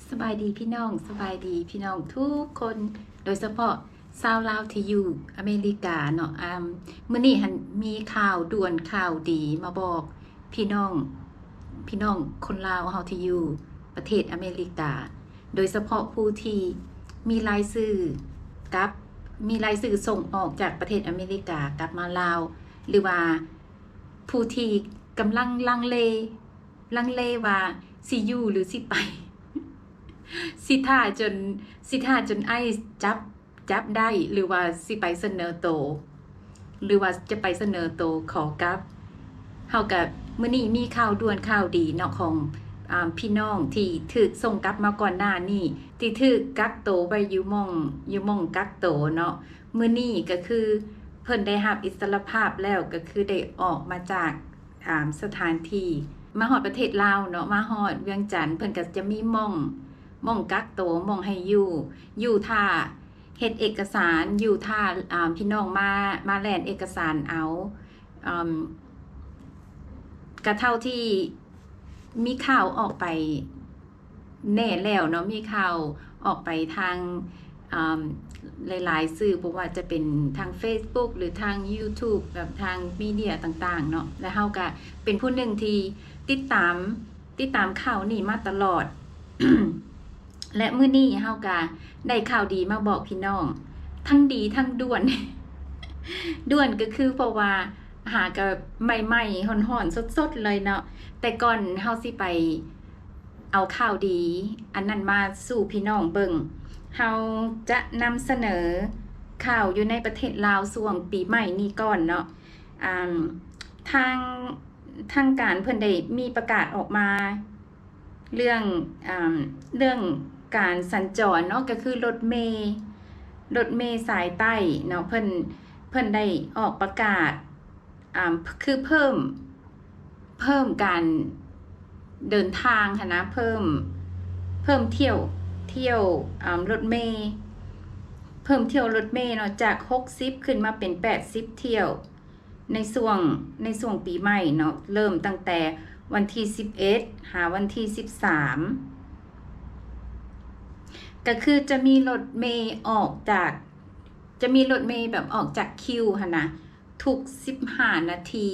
ສະບາຍດີພີ່ນ້ອງ ສະບາຍດີພີ່ນ້ອງທຸກຄົນ ໂດຍສະເພາະຊາວລາວທີ່ຢູ່ອາເມລິກາເນາະ. ອາ ມື້ນີ້ຫັ້ນມີຂ່າວດ່ວນຂ່າວດີມາບອກພີ່ນ້ອງ ພີ່ນ້ອງຄົນລາວເຮົາທີ່ຢູ່ປະເທດອາເມລິກາ ໂດຍສະເພາະຜູ້ທີ່ມີລາຍຊື່ກັບ ມີລາຍຊື່ສົ່ງອອກຈາກປະເທດອາເມລິກາກັບມາລາວ ຫຼືວ່າຜູ້ທີ່ກຳລັງລັງເລ ລັງເລວ່າຊິຢູ່ຫຼືຊິໄປ ຊິຖ້າຈົນ ຊິຖ້າຈົນໄອສ໌ຈັບ ຈັບໄດ້ ຫຼືວ່າຊິໄປສະເໜີໂຕ ຫຼືວ່າຈະໄປສະເໜີໂຕຂໍກັບ. ເຮົາກະ ມື້ນີ້ມີຂ່າວດ່ວນຂ່າວດີເນາະ ຂອງ ອາ ພີ່ນ້ອງທີ່ຖືກສົ່ງກັບມາກ່ອນໜ້ານີ້ ທີ່ຖືກກັກໂຕໄວ້ຢູ່ໝ່ອງ ຢູ່ໝ່ອງກັກໂຕເນາະ. ມື້ນີ້ກະຄືເພິ່ນໄດ້ຮັບອິດສະຫຼະພາບແລ້ວ ກະຄືໄດ້ອອກມາຈາກ ອາ ສະຖານທີ່ ມາຮອດປະເທດລາວເນາະ ມາຮອດວຽງຈັນ ເພິ່ນກະຈະມີໝ່ອງ ໝ່ອງກັກໂຕ ໝ່ອງໃຫ້ຢູ່ ຢູ່ຖ້າເຮັດເອກະສານ ຢູ່ຖ້າ ອາ ພີ່ນ້ອງມາ ມາແລ່ນເອກະສານເອົາ. ອາ ກະເທົ່າທີ່ມີຂ່າວອອກໄປ ແນ່ແລ້ວເນາະ ມີຂ່າວອອກໄປທາງ ອາ ຫຼາຍໆສື່ ບໍ່ວ່າຈະເປັນທາງເຟສບຸກ ຫຼືທາງຢູທູບ ແບບທາງມີເດຍຕ່າງໆເນາະ ແລະເຮົາກະເປັນຜູ້ໜຶ່ງທີ່ຕິດຕາມ ຕິດຕາມຂ່າວນີ້ມາຕະຫຼອດ ແລະມື້ນີ້ເຮົາກະໄດ້ຂ່າວດີມາບອກພີ່ນ້ອງ ທັງດີທັງດ່ວນ ດ່ວນກະຄືເພາະວ່າຫາກະໃໝ່ໆ ຮ້ອນໆ ສົດໆເລີຍເນາະ. ແຕ່ກ່ອນເຮົາຊິໄປ ເອົາຂ່າວດີອັນນັ້ນມາສູ່ພີ່ນ້ອງເບິ່ງ ເຮົາຈະນຳສະເໜີຂ່າວຢູ່ໃນປະເທດລາວຊ່ວງປີໃໝ່ນີ້ກ່ອນເນາະ. ອາ ທາງ ທາງການເພິ່ນໄດ້ມີປະກາດອອກມາ ເລື່ອງ ອາ ເລື່ອງການສັນຈອນເນາະ ກະຄືລົດເມ ລົດເມສາຍໃຕ້ເນາະ ເພິ່ນ ເພິ່ນໄດ້ອອກປະກາດ ອາ ຄືເພີ່ມ ເພີ່ມການເດີນທາງຫັ້ນນະ ເພີ່ມ ເພີ່ມຖ້ຽວ ຖ້ຽວ ອາ ລົດເມ ເພີ່ມຖ້ຽວລົດເມເນາະ ຈາກຫົກສິບຂຶ້ນມາເປັນແປດສິບຖ້ຽວ ໃນຊ່ວງ ໃນຊ່ວງປີໃໝ່ເນາະ ເລີ່ມຕັ້ງແຕ່ວັນທີສິບເອັດ ຫາວັນທີສິບສາມ ກະຄືຈະມີລົດເມອອກຈາກ ຈະມີລົດເມແບບອອກຈາກຄິວຫັ້ນນະ ທຸກສິບຫ້ານາທີ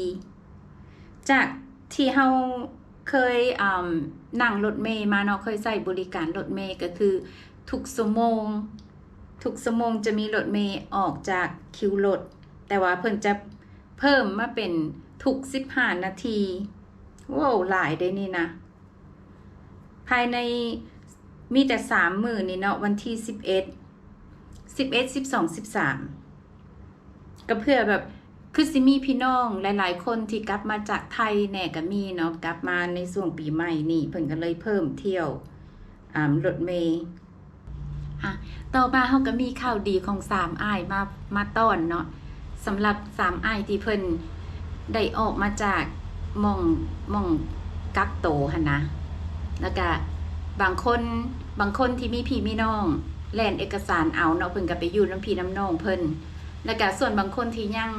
ຈາກທີ່ເຮົາເຄີຍ ອາ ນັ່ງລົດເມມາເນາະ ເຄີຍໃຊ້ບໍລິການລົດເມ ກະຄືທຸກຊົ່ວໂມງ ທຸກຊົ່ວໂມງຈະມີລົດເມອອກຈາກຄິວລົດ ແຕ່ວ່າເພິ່ນຈະເພີ່ມມາເປັນທຸກສິບຫ້ານາທີ. ໂອ້ ຫຼາຍເດ້ນີ້ນະ. ພາຍໃນມີແຕ່ສາມມື້ນີ້ເນາະ ວັນທີສິບເອັດ ສິບເອັດ ສິບສອງ ສິບສາມ ກະເພື່ອແບບ ຄືຊິມີພີ່ນ້ອງຫຼາຍໆຄົນທີ່ກັບມາຈາກໄທແດ່ກະມີເນາະ ກັບມາໃນຊ່ວງປີໃໝ່ນີ້ ເພິ່ນກະເລີຍເພີ່ມຖ້ຽວ ອາ ລົດເມ. ອາ ຕໍ່ມາເຮົາກະມີຂ່າວດີຂອງສາມອ້າຍມາ ມາຕ້ອນເນາະ ສຳລັບສາມອ້າຍທີ່ເພິ່ນໄດ້ອອກມາຈາກໝ່ອງ ໝ່ອງກັກໂຕຫັ້ນນະ ແລ້ວກະບາງຄົນ ບາງຄົນທີ່ມີພີ່ມີນ້ອງແລ່ນເອກະສານເອົາເນາະ ເພິ່ນກະໄປຢູ່ນຳພີ່ນຳນ້ອງເພິ່ນ ແລ້ວກະສ່ວນບາງຄົນທີ່ຍັງ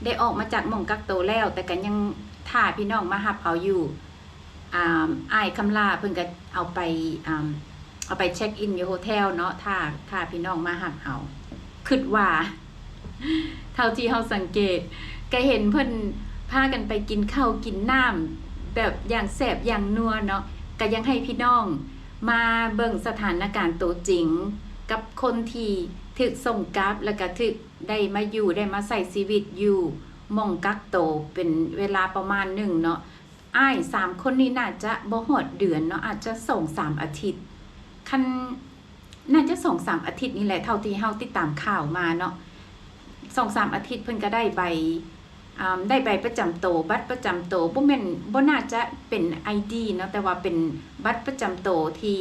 ໄດ້ອອກມາຈາກໝ່ອງກັກໂຕແລ້ວ ແຕ່ກະຍັງຖ້າພີ່ນ້ອງມາຮັບເອົາຢູ່ ອາ ອ້າຍຄຳລາເພິ່ນກະເອົາໄປ ອາ ເອົາໄປເຊັກອິນຢູ່ໂຮເທວເນາະ ຖ້າ ຖ້າພີ່ນ້ອງມາຮັບເອົາ. ຄຶດວ່າ ເທົ່າທີ່ເຮົາສັງເກດ ກະເຫັນເພິ່ນພາກັນໄປກິນເຂົ້າກິນນ້ຳແບບຢ່າງແຊບຢ່າງນົວເນາະ ກະຢາກໃຫ້ພີ່ນ້ອງມາເບິ່ງສະຖານະການໂຕຈິງກັບຄົນທີ່ຖືກສົ່ງກັບ ແລ້ວກະຖືກໄດ້ມາຢູ່ ໄດ້ມາໃຊ້ຊີວິດຢູ່ໝ່ອງກັກໂຕເປັນເວລາປະມານໜຶ່ງເນາະ. ອ້າຍສາມຄົນນີ້ໜ້າຈະບໍ່ຮອດເດືອນເນາະ ອາດຈະສອງສາມອາທິດ ຄັນ ໜ້າຈະສອງສາມອາທິດນີ້ແຫຼະ ເທົ່າທີ່ເຮົາຕິດຕາມຂ່າວມາເນາະ ສອງສາມອາທິດເພິ່ນກະໄດ້ໃບ ອາ ໄດ້ໃບປະຈຳໂຕ ບັດປະຈຳໂຕ ບໍ່ແມ່ນ ບໍ່ໜ້າຈະເປັນໄອດີເນາະ ແຕ່ວ່າເປັນບັດປະຈຳໂຕທີ່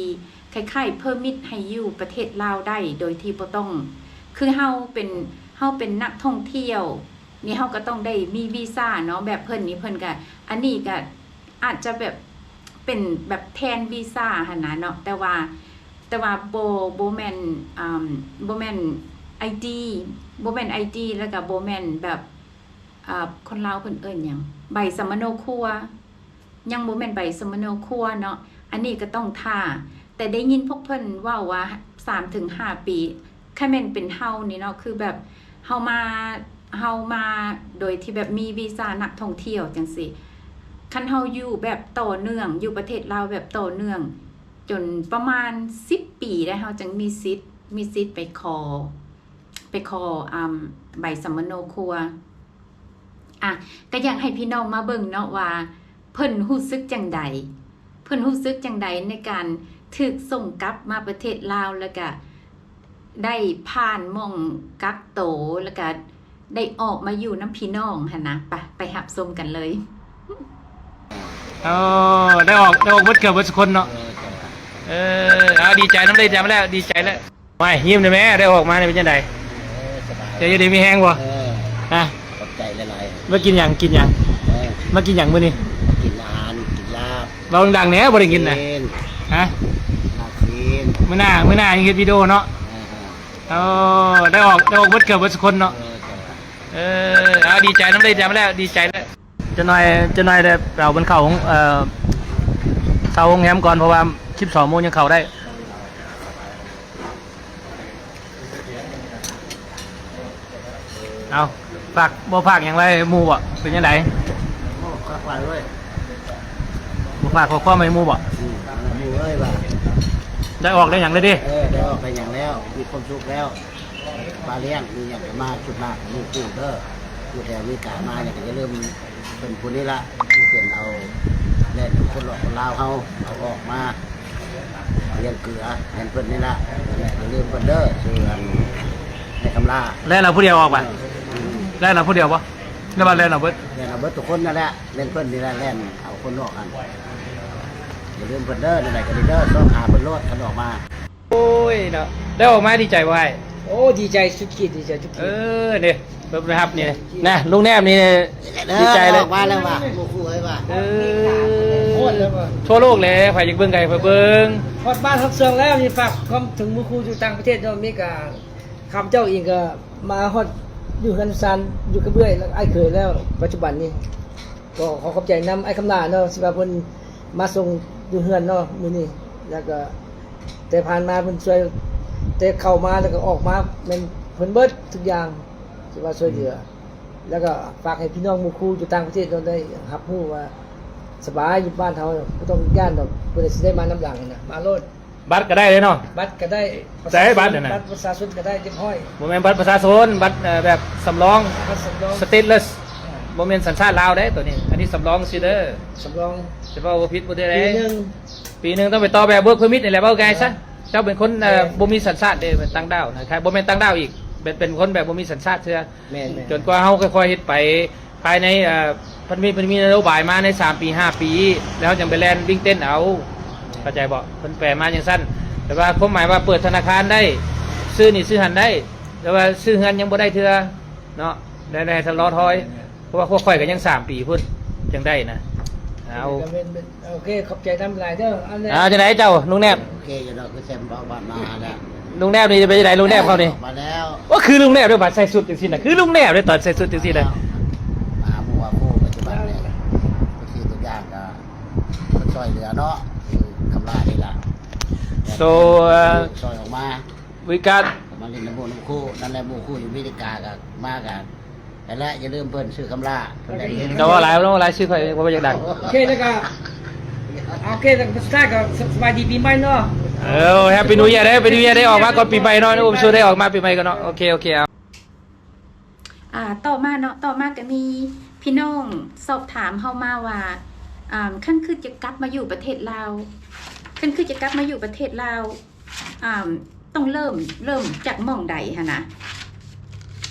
ຄ້າຍໆເພີມິດໃຫ້ຢູ່ປະເທດລາວໄດ້ ໂດຍທີ່ບໍ່ຕ້ອງ ຄືເຮົາເປັນ ເຮົາເປັນນັກທ່ອງທ່ຽວ ນີ້ເຮົາກະຕ້ອງໄດ້ມີວີຊາເນາະ ແບບເພິ່ນນີ້ເພິ່ນກະ ອັນນີ້ກະອາດຈະແບບເປັນແບບແທນວີຊາຫັ້ນນະເນາະ ແຕ່ວ່າ ແຕ່ວ່າບໍ່ ບໍ່ແມ່ນ ອາ ບໍ່ແມ່ນໄອດີ ບໍ່ແມ່ນໄອດີ ແລ້ວກະບໍ່ແມ່ນແບບ ອາ ຄົນລາວເພິ່ນເອີ້ນຫຍັງ ໃບສຳມະໂນຄົວ ຍັງບໍ່ແມ່ນໃບສຳມະໂນຄົວເນາະ ອັນນີ້ກະຕ້ອງຖ້າ ແຕ່ໄດ້ຍິນພວກເພິ່ນເວົ້າວ່າ ສາມເຖິງຫ້າປີ ຄັນແມ່ນເປັນເຮົານີ້ເນາະ ຄືແບບເຮົາມາ ເຮົາມາໂດຍທີ່ແບບມີວີຊານັກທ່ອງທ່ຽວຈັ່ງຊີ້ ຄັນເຮົາຢູ່ແບບຕໍ່ເນື່ອງ ຢູ່ປະເທດລາວແບບຕໍ່ເນື່ອງ ຈົນປະມານສິບປີໄດ້ ເຮົາຈຶ່ງມີສິດ ມີສິດໄປຂໍ ໄປຂໍ ອາ ໃບສຳມະໂນຄົວ. ອະ ກະຢາກໃຫ້ພີ່ນ້ອງມາເບິ່ງເນາະວ່າ ເພິ່ນຮູ້ສຶກຈັ່ງໃດ ເພິ່ນຮູ້ສຶກຈັ່ງໃດໃນການຖືກສົ່ງກັບມາປະເທດລາວ ແລ້ວກະໄດ້ຜ່ານໝ່ອງກັກໂຕ ແລ້ວກະໄດ້ອອກມາຢູ່ນຳພີ່ນ້ອງຫັ້ນນະ. ໄປ ໄປຮັບຊົມກັນເລີຍ. ໂອ້ ໄດ້ອອກ ໄດ້ອອກເບິດເກືອບເບິດທຸກຄົນເນາະ. ເອີ ເອີ ເອົາ ດີໃຈນຳເລີຍ ດີໃຈນຳແລ້ວ ດີໃຈແລ້ວ. ວ້າຍ ຍິ້ມໄດ້ແມ້ ໄດ້ອອກມານີ້ເປັນຈັ່ງໃດ? ເອີ ສະບາຍ ເຈົ້າຢູ່ດີມີແຮງບໍ່? ເອີ ຮະ ຂອບໃຈຫຼາຍໆ. ມາກິນຫຍັງ ກິນຫຍັງ? ເອີ ມາກິນຫຍັງມື້ນີ້? ມາກິນອາຫານ ກິນລາບ. ເວົ້າດັງໆແດ່ ບໍ່ໄດ້ຍິນນະ. ຮະ ລາບຊີ້ນ. ມື້ໜ້າ ມື້ໜ້າຍັງເຮັດວິດີໂອເນາະ. ເອີ ເອີ ໄດ້ອອກ ໄດ້ອອກເບິດເກືອບເບິດທຸກຄົນເນາະ. ເອີ ເອີ ເອົາ ດີໃຈນຳເລີຍ ດີໃຈນຳແລ້ວ ດີໃຈແລ້ວ. ຈັກໜ້ອຍ ຈັກໜ້ອຍໄດ້ໄປເອົາເພິ່ນເຂົ້າ ເອີ ເຊົ່າໂຮງແຮມກ່ອນ ເພາະວ່າສິບສອງໂມງຍັງເຂົ້າໄດ້. ເອົາ ຝາກ ບໍ່ຝາກຫຍັງໄວ້ໃຫ້ໝູ່ບໍ່? ເປັນຈັ່ງໃດ? ໂອ້ ຄັກຫຼາຍເວີຍ. ບໍ່ຝາກຂໍ້ຄວາມໄວ້ໃຫ້ໝູ່ບໍ່? ອືມ ໝູ່ເອີຍວ່າ ໄດ້ອອກໄດ້ຫຍັງແລ້ວເດ້? ເອີ ໄດ້ອອກໄດ້ຫຍັງແລ້ວ ມີຄວາມສຸກແລ້ວ. ປາລ້ຽງມີຫຍັງກະມາຊຸດໜ້າ ໝູ່ຄູ່ເດີ ຢູ່ແຖວອາເມລິກາມາຫຍັງກະຢ່າລືມເພິ່ນຜູ້ນີ້ລະ ທີ່ເປັນເອົາແລ່ນຄົນລອກຄົນລາວເຮົາເອົາອອກມາ ຮຽນເກືອແມ່ນເພິ່ນນີ້ລະ. ແລະ ຢ່າລືມເພິ່ນເດີ ຊື່ອັນ ນາຍຄຳລາ. ແລ່ນເອົາຜູ້ດຽວອອກປະ? ເອີ ແລ່ນເອົາຜູ້ດຽວບໍ່? ຫຼືວ່າແລ່ນເອົາເບິດ? ແລ່ນເອົາເບິດທຸກຄົນນັ້ນແຫຼະ ແມ່ນເພິ່ນນີ້ລະແລ່ນເອົາຄົນນອກຫັ້ນ. ຢ່າລືມເພິ່ນເດີ ແນວໃດກະດີເດີ ຊອກຫາເພິ່ນໂລດ ຄັນອອກມາ. ໂອ້ຍເນາະ ໄດ້ອອກມາດີໃຈບໍ່ອ້າຍ? ໂອ້ ດີໃຈສຸດຂີດ ດີໃຈສຸດຂີດ. ເອີ ນີ້ເພິ່ນໄປຮັບນີ້ນະ ລຸງແນບນີ້ດີໃຈເລີຍ. ອອກມາແລ້ວວ່າ ໝູ່ຄູ່ເອີຍວ່າ. ເອີ ທົ່ວໂລກແຫຼະ ໃຜຢາກເບິ່ງກະໃຫ້ເພິ່ນເບິ່ງ. ຮອດບ້ານຮອດເມືອງແລ້ວ ນີ້ຝາກຄວາມເຖິງໝູ່ຄູ່ຢູ່ຕ່າງປະເທດເນາະ ອາເມລິກາ. ຂ້າພະເຈົ້າເອງກະມາຮອດຢູ່ເຮືອນຊານ ຢູ່ກັບເອື້ອຍ ແລະ ອ້າຍເຂີຍແລ້ວ ປັດຈຸບັນນີ້. ກໍຂໍຂອບໃຈນຳອ້າຍຄຳຫຼ້າເນາະ ທີ່ວ່າເພິ່ນມາສົ່ງຢູ່ເຮືອນເນາະມື້ນີ້. ແລ້ວກໍແຕ່ຜ່ານມາເພິ່ນຊ່ວຍ ແຕ່ເຂົ້າມາແລ້ວກໍອອກມາ ແມ່ນເພິ່ນເບິດທຸກຢ່າງທີ່ວ່າຊ່ວຍເຫຼືອ. ແລ້ວກໍຝາກໃຫ້ພີ່ນ້ອງໝູ່ຄູ່ຢູ່ຕ່າງປະເທດເນາະ ໄດ້ຮັບຮູ້ວ່າສະບາຍຢູ່ບ້ານເຮົາ ບໍ່ຕ້ອງຢ້ານດອກ ຜູ້ໃດຊິໄດ້ມານຳຫຼັງຫັ້ນນະ ມາໂລດ. ບັດກະໄດ້ເດ້ເນາະ? ບັດກະໄດ້. ໃສບັດຫັ້ນນະ? ບັດປະຊາຊົນກະໄດ້ ຮຽບຮ້ອຍ. ບໍ່ແມ່ນບັດປະຊາຊົນ ບັດ ເອີ ແບບສຳລອງ ບັດສຳລອງ ສະເຕດເລສ. ອ່າ ບໍ່ແມ່ນສັນຊາດລາວເດ້ໂຕນີ້ ອັນນີ້ສຳລອງຊື່ເດີ. ສຳລອງ ຊິເວົ້າບໍ່ຜິດບໍ່ຖືກເດ້. ປີໜຶ່ງ ປີໜຶ່ງຕ້ອງໄປຕໍ່ແບບເວີກເພີມິດນີ້ແຫຼະ ເວົ້າງ່າຍຊະ. ເຈົ້າເປັນຄົນ ເອີ ແມ່ນ ບໍ່ມີສັນຊາດເດ້ ເປັນຕ່າງດ້າວນະ ບໍ່ແມ່ນຕ່າງດ້າວອີກ ເປັນ ເປັນຄົນແບບບໍ່ມີສັນຊາດເທື່ອ. ແມ່ນໆ ຈົນກວ່າເຮົາຄ່ອຍໆເຮັດໄປ ພາຍໃນ ເອີ ເພິ່ນມີ ເພິ່ນມີນະໂຍບາຍມາໃນສາມປີຫ້າປີ ແລ້ວເຮົາຈັ່ງໄປແລ່ນວິ້ງເຕັ້ນເອົາ ເຂົ້າໃຈບໍ່? ເພິ່ນແປມາຈັ່ງຊັ້ນ ແຕ່ວ່າຄວາມໝາຍວ່າເປີດທະນາຄານໄດ້ ຊື້ນີ້ຊື້ຫັ້ນໄດ້ ແຕ່ວ່າຊື້ເຮືອນຍັງບໍ່ໄດ້ເທື່ອເນາະ ໄດ້ ໄດ້ຖ້າລໍຄອຍ ເພາະວ່າພວກຂ້ອຍກໍຍັງສາມປີພຸ້ນຈຶ່ງໄດ້ນະ. ເອົາ ກໍແມ່ນ ໂອເຄ ຂອບໃຈນຳຫຼາຍເດີ. ອ່າ ຈັ່ງໃດເຈົ້າລຸງແນບ? ໂອເຄຢູ່ດອກ ຄືແຊມເວົ້າບ້ານມາຫັ້ນແຫຼະ. ລຸງແນບນີ້ເປັນຈັ່ງໃດ ລຸງແນບເຮົານີ້? ມາແລ້ວ. ໂອ້ ຄືລຸງແນບເດ້ ບັດໃສ່ຊຸດຈັ່ງຊີ້ນະ ຄືລຸງແນບເດ້ ຕອນໃສ່ຊຸດຈັ່ງຊີ້ນະ. ມາໝູ່ວ່າຄູ່ປັດຈຸບັນນີ້ ທຸກສິ່ງທຸກຢ່າງກໍເພິ່ນຊ່ອຍເຫຼືອເນາະ ຄືຄຳລານີ້ລະ. So, uh, ຊ່ອຍອອກມາ we got ມາຫຼິ້ນນຳໝູ່ນຳຄູ່ ນັ້ນແຫຼະ ໝູ່ຄູ່ຢູ່ອາເມລິກາກໍມາກໍ ນັ້ນແຫຼະ ຢ່າລືມເພິ່ນ ຊື່ຄຳລາ ເພິ່ນໄດ້ເຫັນ. ເຈົ້າເວົ້າຫຼາຍ ເວົ້າຫຼາຍ ຊື່ຂ້ອຍບໍ່ຢາກດັງ. ໂອເຄ ແລ້ວກໍ ໂອເຄ ແລ້ວກໍສຸດທ້າຍກໍສະບາຍດີປີໃໝ່ເນາະ. ເອີ Happy New Year ເດີ Happy New Year ໄດ້ອອກມາກ່ອນປີໃໝ່ເນາະ ໂອເຄ ໄດ້ອອກມາປີໃໝ່ກ່ອນເນາະ. ໂອເຄ ໂອເຄ ເອົາ ອ່າ ຕໍ່ມາເນາະ ຕໍ່ມາກໍມີພີ່ນ້ອງສອບຖາມເຮົາມາວ່າ ອ່າ ຄັນຄິດຈະກັບມາຢູ່ປະເທດລາວ ຄັນຄິດຈະກັບມາຢູ່ປະເທດລາວ ອ່າ ຕ້ອງເລີ່ມ ເລີ່ມຈາກໝ່ອງໃດຫັ້ນນະ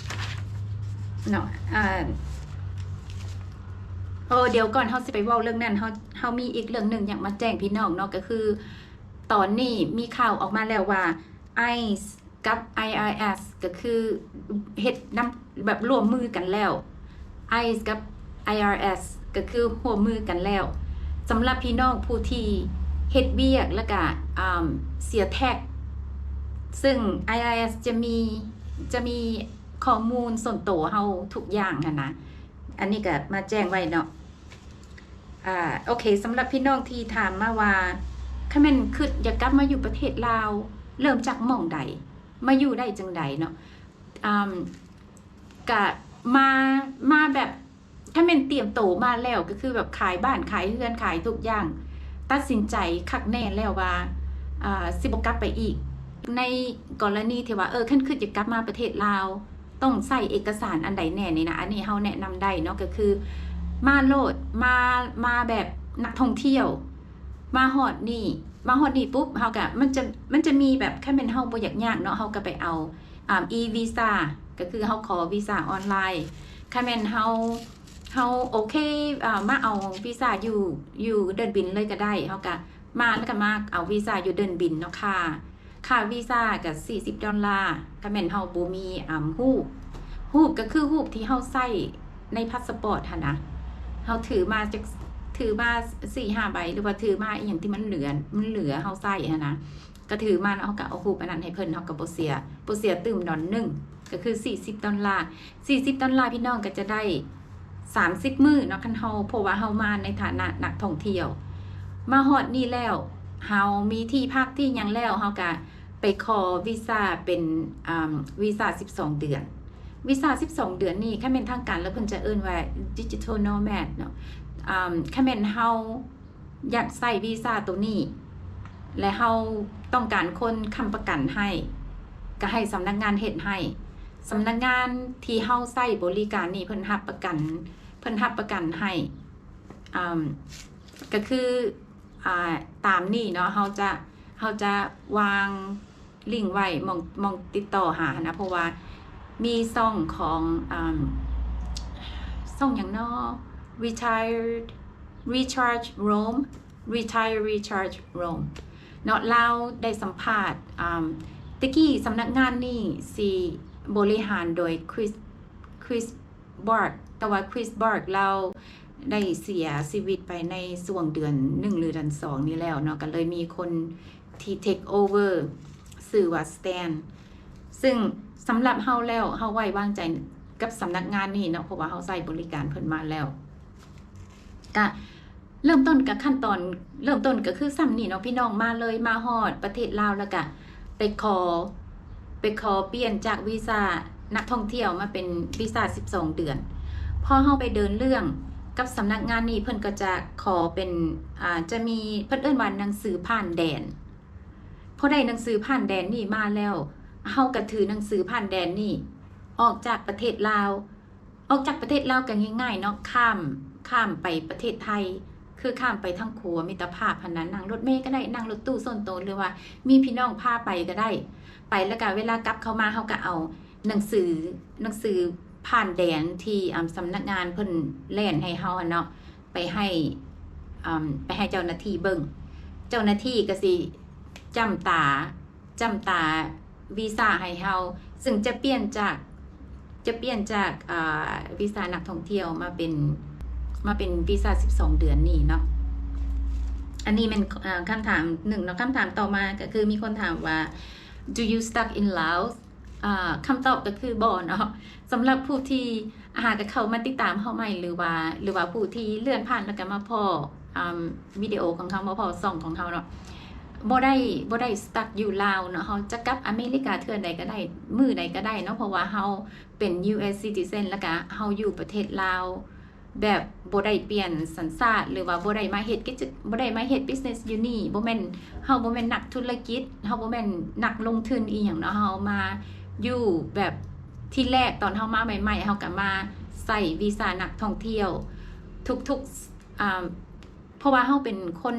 ເນາະ. ອ່າ ໂອ ດຽວກ່ອນເຮົາຊິໄປເວົ້າເລື່ອງນັ້ນ ເຮົາ ເຮົາມີອີກເລື່ອງໜຶ່ງຢາກມາແຈ້ງພີ່ນ້ອງເນາະ ກໍຄືຕອນນີ້ມີຂ່າວອອກມາແລ້ວວ່າ ໄອສ໌ ກັບ ໄອອາເອສ ກໍຄືເຮັດນຳ ແບບຮ່ວມມືກັນແລ້ວ ໄອສ໌ ກັບ ໄອອາເອສ ກໍຄືຮ່ວມມືກັນແລ້ວ. ສຳລັບພີ່ນ້ອງຜູ້ທີ່ເຮັດວຽກ ແລ້ວກະ ອ່າ ເສຍແທັກ ຊຶ່ງ ໄອອາເອສ ຈະມີ ຈະມີຂໍ້ມູນສ່ວນໂຕເຮົາທຸກຢ່າງຫັ້ນນະ. ອັນນີ້ກໍມາແຈ້ງໄວ້ເນາະ. ອ່າ ໂອເຄ ສຳລັບພີ່ນ້ອງທີ່ຖາມມາວ່າ ຄັ ຖ້າແມ່ນຄິດຢາກກັບມາຢູ່ປະເທດລາວ ເລີ່ມຈາກໝ່ອງໃດ? ມາຢູ່ໄດ້ຈັ່ງໃດເນາະ? ອາ ກະມາ ມາແບບ ຖ້າແມ່ນຕຽມໂຕມາແລ້ວ ກໍຄືແບບຂາຍບ້ານ ຂາຍເຮືອນ ຂາຍທຸກຢ່າງ ຕັດສິນໃຈຄັກແນ່ແລ້ວວ່າ ອາ ຊິບໍ່ກັບໄປອີກ. ໃນກໍລະນີທີ່ວ່າ ເອີ ຄັນຄິດຈະກັບມາປະເທດລາວ ຕ້ອງໃຊ້ເອກະສານອັນໃດແນ່ນີ້ນະ? ອັນນີ້ເຮົາແນະນຳໄດ້ເນາະ ກໍຄືມາໂລດ ມາ ມາແບບນັກທ່ອງທ່ຽວ ມາຮອດນີ້ ມາຮອດນີ້ປຸບ ເຮົາກະ ມັນຈະ ມັນຈະມີແບບ ຄັນແມ່ນເຮົາບໍ່ຢາກຍາກເນາະ ເຮົາກະໄປເອົາ ອາ e-visa ກໍຄືເຮົາຂໍວີຊາອອນລາຍ. ຄັນແມ່ນເຮົາ ເຮົາໂອເຄ ອາ ມາເອົາວີຊາຢູ່ ຢູ່ເດີ່ນບິນເລີຍກະໄດ້ ເຮົາກະມາ ແລ້ວກະມາເອົາວີຊາຢູ່ເດີ່ນບິນເນາະ. ຄ່າ ຄ່າວີຊາກະສີ່ສິບດອນລາ ຄັນແມ່ນເຮົາບໍ່ມີ ອາ ຮູບ ຮູບກະຄືຮູບທີ່ເຮົາໃຊ້ໃນພາສະປອດຫັ້ນນະ ເຮົາຖືມາຈັກ ຖືມາສີ່ຫ້າໃບ ຫຼືວ່າຖືມາອີ່ຫຍັງທີ່ມັນເຫຼືອ ມັນເຫຼືອເຮົາໃຊ້ຫັ້ນນະ ກະຖືມາ ເຮົາກະເອົາຮູບອັນນັ້ນໃຫ້ເພິ່ນ ເຮົາກະບໍ່ເສຍ ບໍ່ເສຍຕື່ມດອນໜຶ່ງ ກະຄືສີ່ສິບດອນລາ ສີ່ສິບດອນລາ ພີ່ນ້ອງກະຈະໄດ້ສາມສິບມື້ເນາະ ຄັນເຮົາ ເພາະວ່າເຮົາມາໃນຖານະນັກທ່ອງທ່ຽວ. ມາຮອດນີ້ແລ້ວ ເຮົາມີທີ່ພັກທີ່ຫຍັງແລ້ວ ເຮົາກະໄປຂໍວີຊາເປັນ ອາ ວີຊາສິບສອງເດືອນ. ວີຊາສິບສອງເດືອນນີ້ ຄັນແມ່ນທາງການແລ້ວເພິ່ນຈະເອີ້ນວ່າ digital nomad ເນາະ. ອາ ຄັນແມ່ນເຮົາ ຢາກໃຊ້ວີຊາໂຕນີ້ ແລະ ເຮົາຕ້ອງການຄົນຄ້ຳປະກັນໃຫ້ ກະໃຫ້ສຳນັກງານເຮັດໃຫ້. ສຳນັກງານທີ່ເຮົາໃຊ້ບໍລິການນີ້ ເພິ່ນຮັບປະກັນ ເພິ່ນຮັບປະກັນໃຫ້ ອາ ກະຄື ອາ ຕາມນີ້ເນາະ ເຮົາຈະ ເຮົາຈະວາງລິ້ງໄວ້ ໝ່ອງ ໝ່ອງຕິດຕໍ່ຫາຫັ້ນນະ ເພາະວ່າມີຊ່ອງຂອງ ອາ ຊ່ອງຫຍັງເນາະ Retire Recharge Rome Retire Recharge Rome ເນາະ ລາວໄດ້ສຳພາດ ອາ ແຕ່ກີ້ສຳນັກງານນີ້ຊິບໍລິຫານໂດຍ Chris Chris Bark ແຕ່ວ່າ Chris Bark ລາວໄດ້ເສຍຊີວິດໄປໃນຊ່ວງເດືອນໜຶ່ງ ຫຼືເດືອນສອງນີ້ແລ້ວເນາະ ກະເລີຍມີຄົນທີ່ take over ຊື່ວ່າ Stan ຊຶ່ງສຳລັບເຮົາແລ້ວ ເຮົາໄວ້ວາງໃຈກັບສຳນັກງານນີ້ເນາະ ເພາະວ່າເຮົາໃຊ້ບໍລິການເພິ່ນມາແລ້ວ ກະເລີ່ມຕົ້ນກະຂັ້ນຕອນເລີ່ມຕົ້ນກະຄືຊ່ຳນີ້ເນາະ ພີ່ນ້ອງ ມາເລີຍ ມາຮອດປະເທດລາວ ແລ້ວກະໄປຂໍ ໄປຂໍປ່ຽນຈາກວີຊານັກທ່ອງທ່ຽວມາເປັນວີຊາສິບສອງເດືອນ. ພໍເຮົາໄປເດີນເລື່ອງກັບສຳນັກງານນີ້ ເພິ່ນກໍຈະຂໍເປັນ ອາ ຈະມີ ເພິ່ນເອີ້ນວ່າໜັງສືຜ່ານແດນ. ພໍໄດ້ໜັງສືຜ່ານແດນນີ້ມາແລ້ວ ເຮົາກະຖືໜັງສືຜ່ານແດນນີ້ອອກຈາກປະເທດລາວ. ອອກຈາກປະເທດລາວກະງ່າຍໆເນາະ ຂ້າມ ຂ້າມໄປປະເທດໄທ ຄືຂ້າມໄປທາງຂົວມິດຕະພາບຫັ້ນນະ ນັ່ງລົດເມກະໄດ້ ນັ່ງລົດຕູ້ສ່ວນໂຕ ຫຼືວ່າມີພີ່ນ້ອງພາໄປກະໄດ້ ໄປແລ້ວກະເວລາກັບເຂົ້າມາ ເຮົາກະເອົາໜັງສື ໜັງສືຜ່ານແດນທີ່ ອາ ສຳນັກງານເພິ່ນແລ່ນໃຫ້ເຮົາຫັ້ນເນາະ ໄປໃຫ້ ອາ ໄປໃຫ້ເຈົ້າໜ້າທີ່ເບິ່ງ ເຈົ້າໜ້າທີ່ກະຊິຈ້ຳຕາ ຈ້ຳຕາວີຊາໃຫ້ເຮົາ ຊຶ່ງຈະປ່ຽນຈາກ ຈະປ່ຽນຈາກ ອາ ວີຊານັກທ່ອງທ່ຽວມາເປັນ ມາເປັນວີຊາສິບສອງເດືອນນີ້ເນາະ. ອັນນີ້ແມ່ນ ອາ ຄຳຖາມໜຶ່ງເນາະ. ຄຳຖາມຕໍ່ມາກະຄືມີຄົນຖາມວ່າ Do you stuck in Laos? ອາ ຄຳຕອບກະຄືບໍ່ເນາະ. ສຳລັບຜູ້ທີ່ ຫາກະເຂົ້າມາຕິດຕາມເຮົາໃໝ່ ຫຼືວ່າ ຫຼືວ່າຜູ້ທີ່ເລື່ອນຜ່ານແລ້ວກະມາພໍ້ ອາ ວິດີໂອຂອງເຮົາ ມາພໍ້ຊ່ອງຂອງເຮົາເນາະ ບໍ່ໄດ້ ບໍ່ໄດ້ສະຕັກຢູ່ລາວເນາະ. ເຮົາຈະກັບອາເມລິກາເທື່ອໃດກະໄດ້ ມື້ໃດກະໄດ້ເນາະ ເພາະວ່າເຮົາເປັນ US citizen ແລ້ວກະເຮົາຢູ່ປະເທດລາວ ແບບບໍ່ໄດ້ປ່ຽນສັນຊາດ ຫຼືວ່າບໍ່ໄດ້ມາເຮັດກິດຈະ ບໍ່ໄດ້ມາເຮັດ business ຢູ່ນີ້ ບໍ່ແມ່ນ ເຮົາບໍ່ແມ່ນນັກທຸລະກິດ ເຮົາບໍ່ແມ່ນນັກລົງທຶນອີ່ຫຍັງເນາະ. ເຮົາມາຢູ່ແບບ ທີແລກຕອນເຮົາມາໃໝ່ໆ ເຮົາກະມາໃຊ້ວີຊານັກທ່ອງທ່ຽວທຸກໆ ອາ ເພາະວ່າເຮົາເປັນຄົນ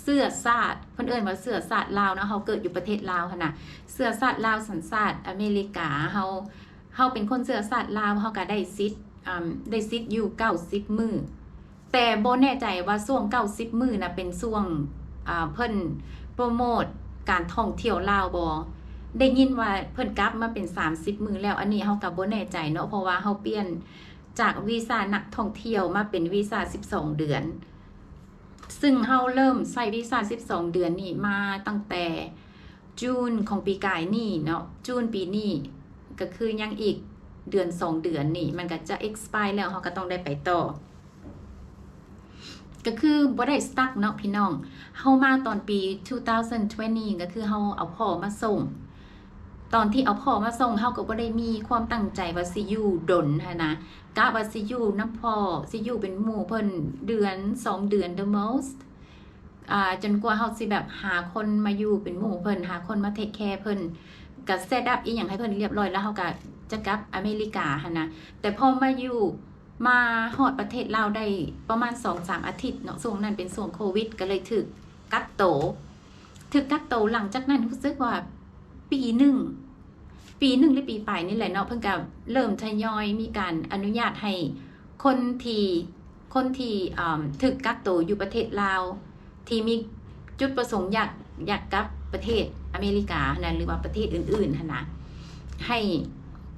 ເຊື້ອຊາດ ເພິ່ນເອີ້ນວ່າເຊື້ອຊາດລາວເນາະ ເຮົາເກີດຢູ່ປະເທດລາວຫັ້ນນະ ເຊື້ອຊາດລາວ ສັນຊາດອາເມລິກາ ເຮົາ ເຮົາເປັນຄົນເຊື້ອຊາດລາວ ເຮົາກະໄດ້ສິດ ອາ ໄດ້ສິດຢູ່ເກົ້າສິບມື້ ແຕ່ບໍ່ແນ່ໃຈວ່າຊ່ວງເກົ້າສິບມື້ນະເປັນຊ່ວງ ອາ ເພິ່ນໂປຣໂມດການທ່ອງທ່ຽວລາວບໍ່ ໄດ້ຍິນວ່າເພິ່ນກັບມາເປັນສາມສິບມື້ແລ້ວ ອັນນີ້ເຮົາກະບໍ່ແນ່ໃຈເນາະ ເພາະວ່າເຮົາປ່ຽນຈາກວີຊານັກທ່ອງທ່ຽວມາເປັນວີຊາສິບສອງເດືອນ ຊຶ່ງເຮົາເລີ່ມໃຊ້ວີຊາສິບສອງເດືອນນີ້ມາຕັ້ງແຕ່ June ຂອງປີກາຍນີ້ເນາະ June ປີນີ້ ກະຄືຍັງອີກເດືອນສອງເດືອນນີ້ ມັນກະຈະ expire ແລ້ວ ເຮົາກະຕ້ອງໄດ້ໄປຕໍ່. ກໍຄືບໍ່ໄດ້ສະຕັກເນາະພີ່ນ້ອງ. ເຮົາມາຕອນປີ two thousand twenty ກໍຄືເຮົາເອົາພໍ່ມາສົ່ງ. ຕອນທີ່ເອົາພໍ່ມາສົ່ງ ເຮົາກໍບໍ່ໄດ້ມີຄວາມຕັ້ງໃຈວ່າຊິຢູ່ດົນຫັ້ນນະ, ກະວ່າຊິຢູ່ນຳພໍ່, ຊິຢູ່ເປັນໝູ່ເພິ່ນເດືອນສອງເດືອນ the most. ອ່າ ຈົນກວ່າເຮົາຊິແບບຫາຄົນມາຢູ່ເປັນໝູ່ເພິ່ນ, ຫາຄົນມາເທກແຄເພິ່ນ, ກະເຊັດອັບອີ່ຫຍັງໃຫ້ເພິ່ນລຽບຮ້ອຍ ແລ້ວເຮົາກະຈະກັບອາເມລິກາຫັ້ນນະ. ແຕ່ພໍມາຢູ່ ມາຮອດປະເທດລາວໄດ້ປະມານສອງສາມອາທິດເນາະ, ຊ່ວງນັ້ນເປັນຊ່ວງໂຄວິດ ກໍເລີຍຖືກກັກໂຕ, ຖືກກັກໂຕ. ຫຼັງຈາກນັ້ນຮູ້ສຶກວ່າປີໜຶ່ງ ປີໜຶ່ງ ຫຼື ປີປາຍນີ້ແຫຼະເນາະ, ເພິ່ນກໍເລີ່ມທະຍອຍມີການອະນຸຍາດໃຫ້ຄົນທີ່ ຄົນທີ່ ເອີ່ມ ຖືກກັກໂຕຢູ່ປະເທດລາວ ທີ່ມີຈຸດປະສົງຢາກ ຢາກກັບປະເທດອາເມລິກາຫັ້ນນະ ຫຼືວ່າປະເທດອື່ນໆຫັ້ນນະ ໃຫ້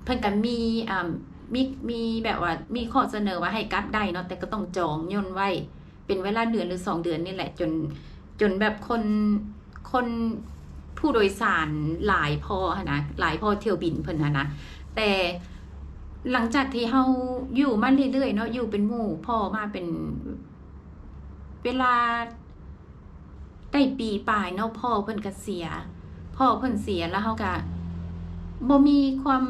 ເພິ່ນກໍມີ ເອີ່ມ ມີ ມີແບບວ່າມີຂໍ້ສະເໜີວ່າໃຫ້ກັບໄດ້ເນາະ, ແຕ່ກໍຕ້ອງຈອງຍົນໄວ້ເປັນເວລາເດືອນ ຫຼື ສອງເດືອນນີ້ແຫຼະ ຈົນ ຈົນແບບຄົນ ຄົນຜູ້ໂດຍສານຫຼາຍພໍຫັ້ນນະ, ຫຼາຍພໍຖ້ຽວບິນເພິ່ນຫັ້ນນະ. ແຕ່ຫຼັງຈາກທີ່ເຮົາຢູ່ມາເລື້ອຍໆເນາະ, ຢູ່ເປັນໝູ່ພໍ່ມາເປັນເວລາໄດ້ປີປາຍເນາະ, ພໍ່ເພິ່ນກໍເສຍ, ພໍ່ເພິ່ນເສຍ ແລ້ວເຮົາກໍບໍ່ມີຄວາມ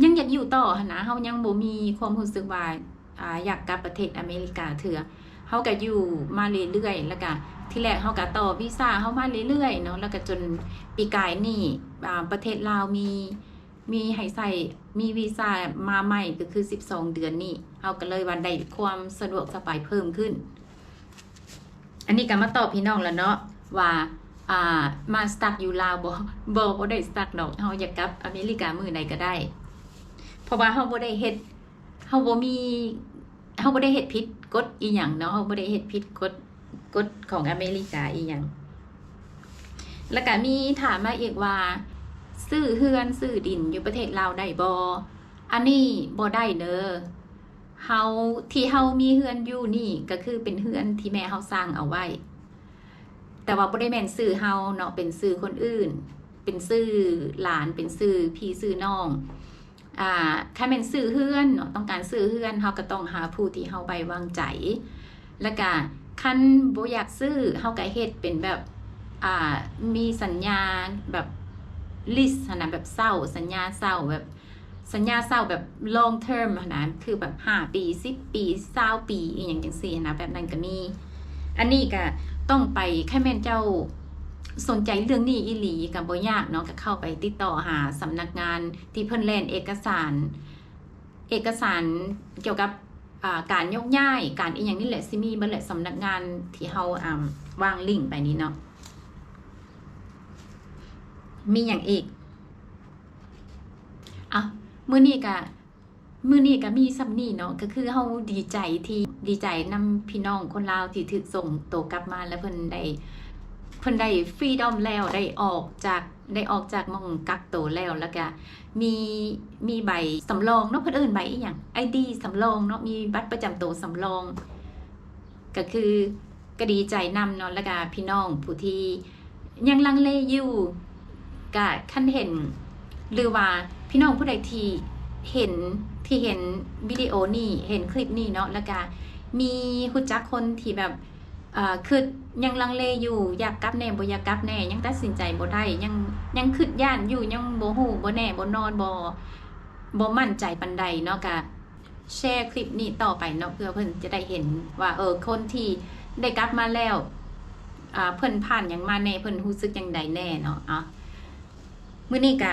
ຍັງຢາກຢູ່ຕໍ່ຫັ້ນນະ, ເຮົາຍັງບໍ່ມີຄວາມຮູ້ສຶກວ່າ ອ່າ ຢາກກັບປະເທດອາເມລິກາເທື່ອ. ເຮົາກໍຢູ່ມາເລື້ອຍໆ ແລ້ວກໍທີແລກເຮົາກໍຕໍ່ວີຊາເຮົາມາເລື້ອຍໆເນາະ, ແລ້ວກໍຈົນປີກາຍນີ້ ອ່າ ປະເທດລາວມີ ມີໃຫ້ໃຊ້ ມີວີຊາມາໃໝ່ ກໍຄືສິບສອງເດືອນນີ້, ເຮົາກໍເລີຍວ່າໄດ້ຄວາມສະດວກສະບາຍເພີ່ມຂຶ້ນ. ອັນນີ້ກໍມາຕອບພີ່ນ້ອງແລ້ວເນາະວ່າ ອ່າ ມາສະຕັກຢູ່ລາວບໍ່? ບໍ່ ບໍ່ໄດ້ສະຕັກດອກ, ເຮົາຢາກກັບອາເມລິກາມື້ໃດກໍໄດ້ ເພາະວ່າເຮົາບໍ່ໄດ້ເຮັດ ເຮົາບໍ່ມີ ເຮົາບໍ່ໄດ້ເຮັດຜິດກົດອີ່ຫຍັງເນາະ, ເຮົາບໍ່ໄດ້ເຮັດຜິດກົດ ກົດຂອງອາເມລິກາອີ່ຫຍັງ. ແລ້ວກະມີຖາມມາອີກວ່າ ຊື້ເຮືອນຊື້ດິນຢູ່ປະເທດລາວໄດ້ບໍ່? ອັນນີ້ບໍ່ໄດ້ເດີ. ເຮົາ ທີ່ເຮົາມີເຮືອນຢູ່ນີ້ ກະຄືເປັນເຮືອນທີ່ແມ່ເຮົາສ້າງເອົາໄວ້. ແຕ່ວ່າບໍ່ໄດ້ແມ່ນຊື່ເຮົາເນາະ, ເປັນຊື່ຄົນອື່ນ, ເປັນຊື່ຫຼານ, ເປັນຊື່ພີ່ຊື່ນ້ອງ. ອ່າ ຄັນແມ່ນຊື້ເຮືອນເນາະ, ຕ້ອງການຊື້ເຮືອນ, ເຮົາກໍຕ້ອງຫາຜູ້ທີ່ເຮົາໄວ້ວາງໃຈ. ແລ້ວກະຄັນບໍ່ຢາກຊື້, ເຮົາກໍເຮັດເປັນແບບ ອ່າ ມີສັນຍາແບບ lease ຫັ້ນນະ, ແບບເຊົ່າ, ສັນຍາເຊົ່າ, ແບບ ສັນຍາເຊົ່າແບບ long term ຫັ້ນນະ, ຄືແບບຫ້າປີ ສິບປີ ຊາວປີ ອີ່ຫຍັງຈັ່ງຊີ້ຫັ້ນນະ, ແບບນັ້ນກໍມີ. ອັນນີ້ກໍຕ້ອງໄປ ຄັນແມ່ນເຈົ້າສົນໃຈເລື່ອງນີ້ອີ່ຫຼີກໍບໍ່ຍາກເນາະ, ກໍເຂົ້າໄປຕິດຕໍ່ຫາສຳນັກງານທີ່ເພິ່ນແລ່ນເອກະສານ ເອກະສານກ່ຽວກັບ ອ່າ ການຍົກຍ້າຍ ການອີ່ຫຍັງນີ້ແຫຼະ, ຊິມີເບິດແຫຼະ ສຳນັກງານທີ່ເຮົາ ອ່າ ວາງລິ້ງໄປນີ້ເນາະ. ມີຫຍັງອີກ? ອ່ະ ມື້ນີ້ກະ ມື້ນີ້ກະມີສ່ຳນີ້ເນາະ, ກະຄືເຮົາດີໃຈທີ່ ດີໃຈນຳພີ່ນ້ອງຄົນລາວທີ່ຖືກສົ່ງໂຕກັບມາ ແລ້ວເພິ່ນໄດ້ ເພິ່ນໄດ້ freedom ແລ້ວ, ໄດ້ອອກຈາກ ໄດ້ອອກຈາກໝ່ອງກັກໂຕແລ້ວ, ແລ້ວກະມີ ມີໃບສຳລອງເນາະ, ເພິ່ນເອີ້ນໃບອີ່ຫຍັງ ໄອດີ ສຳລອງເນາະ, ມີບັດປະຈຳໂຕສຳລອງ. ກະຄື ກະດີໃຈນຳເນາະ, ແລ້ວກະພີ່ນ້ອງຜູ້ທີ່ຍັງລັງເລຢູ່ ກະຄັນເຫັນ ຫຼືວ່າພີ່ນ້ອງຜູ້ໃດທີ່ເຫັນ ທີ່ເຫັນວິດີໂອນີ້ ເຫັນຄລິບນີ້ເນາະ, ແລ້ວກະມີ ຮູ້ຈັກຄົນທີ່ແບບ ເອີ ຄິດ ຍັງລັງເລຢູ່ ຢາກກັບແດ່ ບໍ່ຢາກກັບແດ່ ຍັງຕັດສິນໃຈບໍ່ໄດ້ ຍັງ ຍັງຄິດຢ້ານຢູ່ ຍັງບໍ່ຮູ້ ບໍ່ແນ່ ບໍ່ນອນ ບໍ່ ບໍ່ໝັ້ນໃຈປານໃດເນາະ, ກະ ແຊຄລິບນີ້ຕໍ່ໄປເນາະ ເພື່ອເພິ່ນຈະໄດ້ເຫັນວ່າ ເອີ ຄົນທີ່ໄດ້ກັບມາແລ້ວ ອ່າ ເພິ່ນຜ່ານຫຍັງມາແດ່ ເພິ່ນຮູ້ສຶກຈັ່ງໃດແດ່ເນາະ. ເອົາ ມື້ນີ້ກະ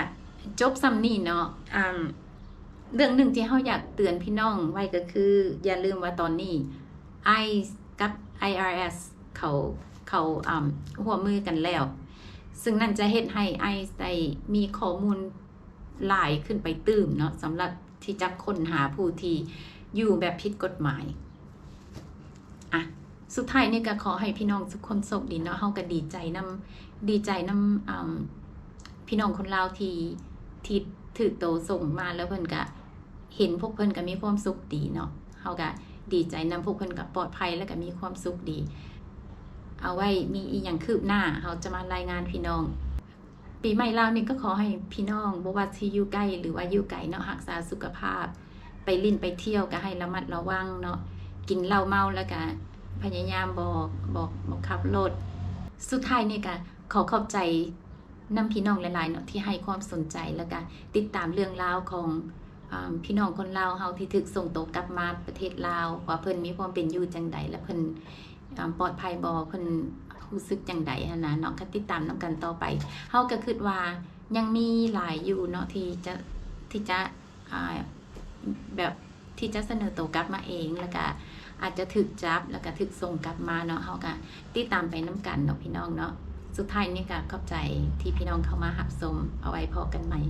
ຈົບສ່ຳນີ້ເນາະ. ອ່າ ເລື່ອງໜຶ່ງທີ່ເຮົາຢາກເຕືອນພີ່ນ້ອງໄວ້ກໍຄື ຢ່າລືມວ່າຕອນນີ້ ໄອສ໌ ກັບ ໄອອາເອສ ເຂົາ ເຂົາ ອ່າ ຮ່ວມມືກັນແລ້ວ, ຊຶ່ງນັ້ນຈະເຮັດໃຫ້ ໄອສ໌ ໄດ້ມີຂໍ້ມູນ ຫຼາຍຂຶ້ນໄປຕື່ມເນາະ ສຳລັບທີ່ຈະຄົ້ນຫາຜູ້ທີ່ຢູ່ແບບຜິດກົດໝາຍ. ອ່ະ ສຸດທ້າຍນີ້ກໍຂໍໃຫ້ພີ່ນ້ອງທຸກຄົນໂຊກດີເນາະ, ເຮົາກໍດີໃຈນຳ ດີໃຈນຳ ອ່າ ພີ່ນ້ອງຄົນລາວທີ່ ທີ່ຖືກໂຕສົ່ງມາ ແລ້ວເພິ່ນກໍເຫັນພວກເພິ່ນກໍມີຄວາມສຸກດີເນາະ, ເຮົາກໍດີໃຈນຳ ພວກເພິ່ນກໍປອດໄພ ແລ້ວກໍມີຄວາມສຸກດີ. ເອົາໄວ້ມີອີ່ຫຍັງຄືບໜ້າ ເຮົາຈະມາລາຍງານພີ່ນ້ອງ. ປີໃໝ່ລາວນີ້ກໍຂໍໃຫ້ພີ່ນ້ອງ ບໍ່ວ່າຊິຢູ່ໃກ້ ຫຼືວ່າຢູ່ໄກເນາະ ຮັກສາສຸຂະພາບ, ໄປຫຼິ້ນໄປທ່ຽວກໍໃຫ້ລະມັດລະວັງເນາະ, ກິນເຫຼົ້າເມົາແລ້ວກໍ ພະຍາຍາມບໍ່ ບໍ່ ບໍ່ຂັບລົດ. ສຸດທ້າຍນີ້ກະຂໍຂອບໃຈນຳພີ່ນ້ອງຫຼາຍໆເນາະ ທີ່ໃຫ້ຄວາມສົນໃຈ ແລ້ວກະຕິດຕາມເລື່ອງລາວຂອງ ອາ ພີ່ນ້ອງຄົນລາວເຮົາທີ່ຖືກສົ່ງໂຕກັບມາປະເທດລາວ ວ່າເພິ່ນມີຄວາມເປັນຢູ່ຈັ່ງໃດ ແລະ ເພິ່ນ ອາ ປອດໄພບໍ່ ເພິ່ນຮູ້ສຶກຈັ່ງໃດຫັ້ນນະເນາະ. ກະຕິດຕາມນຳກັນຕໍ່ໄປ. ເຮົາກະຄິດວ່າຍັງມີຫຼາຍຢູ່ເນາະ ທີ່ຈະ ທີ່ຈະ ອາ ແບບທີ່ຈະສະເໜີໂຕກັບມາເອງ ແລ້ວກະອາດຈະຖືກຈັບ ແລ້ວກະຖືກສົ່ງກັບມາເນາະ. ເຮົາກະຕິດຕາມໄປນຳກັນເນາະ ພີ່ນ້ອງເນາະ. ສຸດທ້າຍນີ້ກະຂອບໃຈທີ່ພີ່ນ້ອງເຂົ້າມາຮັບຊົມ. ເອົາໄວ້ພໍ້ກັນໃໝ່.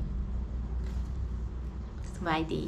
ສະບາຍດີ.